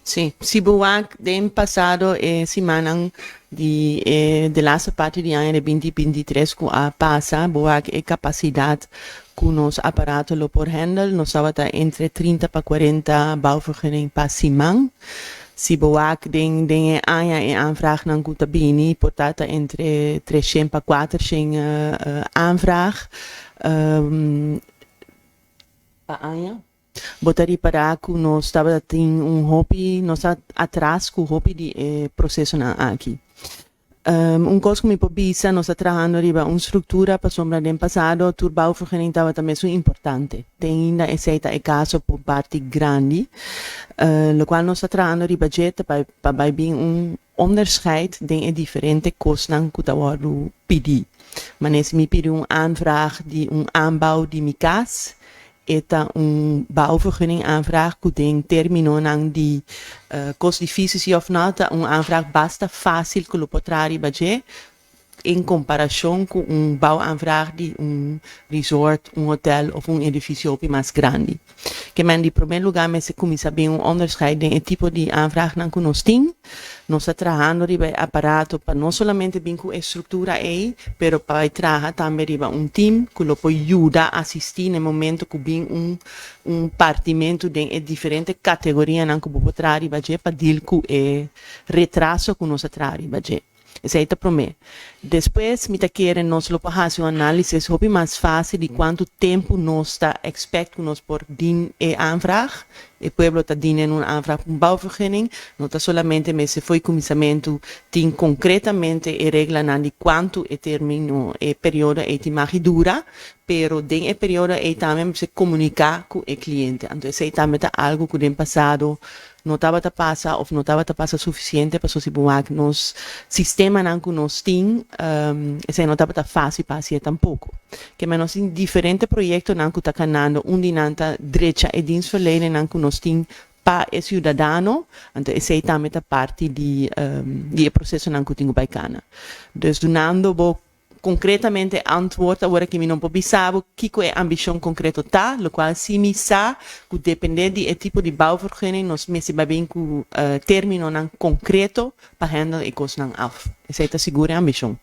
Si, si bo wak den pasado e simannan di e de laatste parti di aña di 2023 ku a pasa, bo wak e kapasidat ku nos aparato lo por handle, nos tabata entre 30 pa 40 bouwvergunning pa siman. Si bo wak den e aña e aanvraagnan ku ta bini por ta ta entre 300 pa 400 aanvraag pa aña. Bo ta ripará ku nos tabata tin un hopi, nos ta atras ku hopi di e prosesonan aki. Un kos ku mi por bisa, nos ta trahando riba un struktura pasobra den pasado tur bouwvergunning tabata mesun importante. Te ainda esei ta e kaso pa un parti grandi. Lokual nos ta trahando riba dje ta pa bai bin un onderscheid den e diferente kosnan ku ta wòrdu pidí. Manera si mi pidi un aanvraag di un aanbouw di mi kas, e ta un bouwvergunning aanvraag ku den términonan di kos difísil si òf nò, ta un aanvraag basta fásil ku lo por traha riba dje en komparashon ku un bouwaanvraag di un resort, un hotel òf un edifisio hopi mas grandi. Ke men di promé lugá mester kuminsá bin un onderscheid den e tipo di aanvraagnan ku nos tin. Nos ta trahando riba e aparato pa no solamente bin ku e struktura ei, pero pa bai traha tambe riba un tim ku lo por yuda asistí na e momento ku bin un un partimentu den e diferente kategorianan ku bo por traha riba dje pa dil ku e retraso ku nos a traha riba dje. Esei ta promé. Despues mi ta kere nos lo por hasi un análisis hopi mas fásil di kuantu tempu nos ta expect ku nos por din e aanvraag. E pueblo ta dina en un aanvraag pa un bouwvergunning. No ta solamente mester fo'i kuminsamentu tin konkretamente e reglanan di kuantu e término, e periodo ei tin magi dura, pero den e periodo ei tambe mester komuniká ku e kliente. Anto esei tambe ta algu ku den pasado no tabata pasa of no tabata pasa sufisiente pasobra si bo wak nos sistemanan ku nos tin, esei no tabata fásil pa hasié tampoko. Keme nos tin diferente proyektonan ku ta kanando, un di nan ta drecha e dienstverleningnan ku nos tin pa e siudadano, anto esei tambe ta parti di di e prosesonan ku tin ku bai kana. Dus dunando bo konkretamente antwoord awor aki mi no por bisa bo kiko e ambishon konkreto ta, lokual si mi sa ku depende di e tipo di bouwvergunning nos mester bai bin ku terminonan konkreto pa handle e kosnan af. Esei ta sigur e ambishon.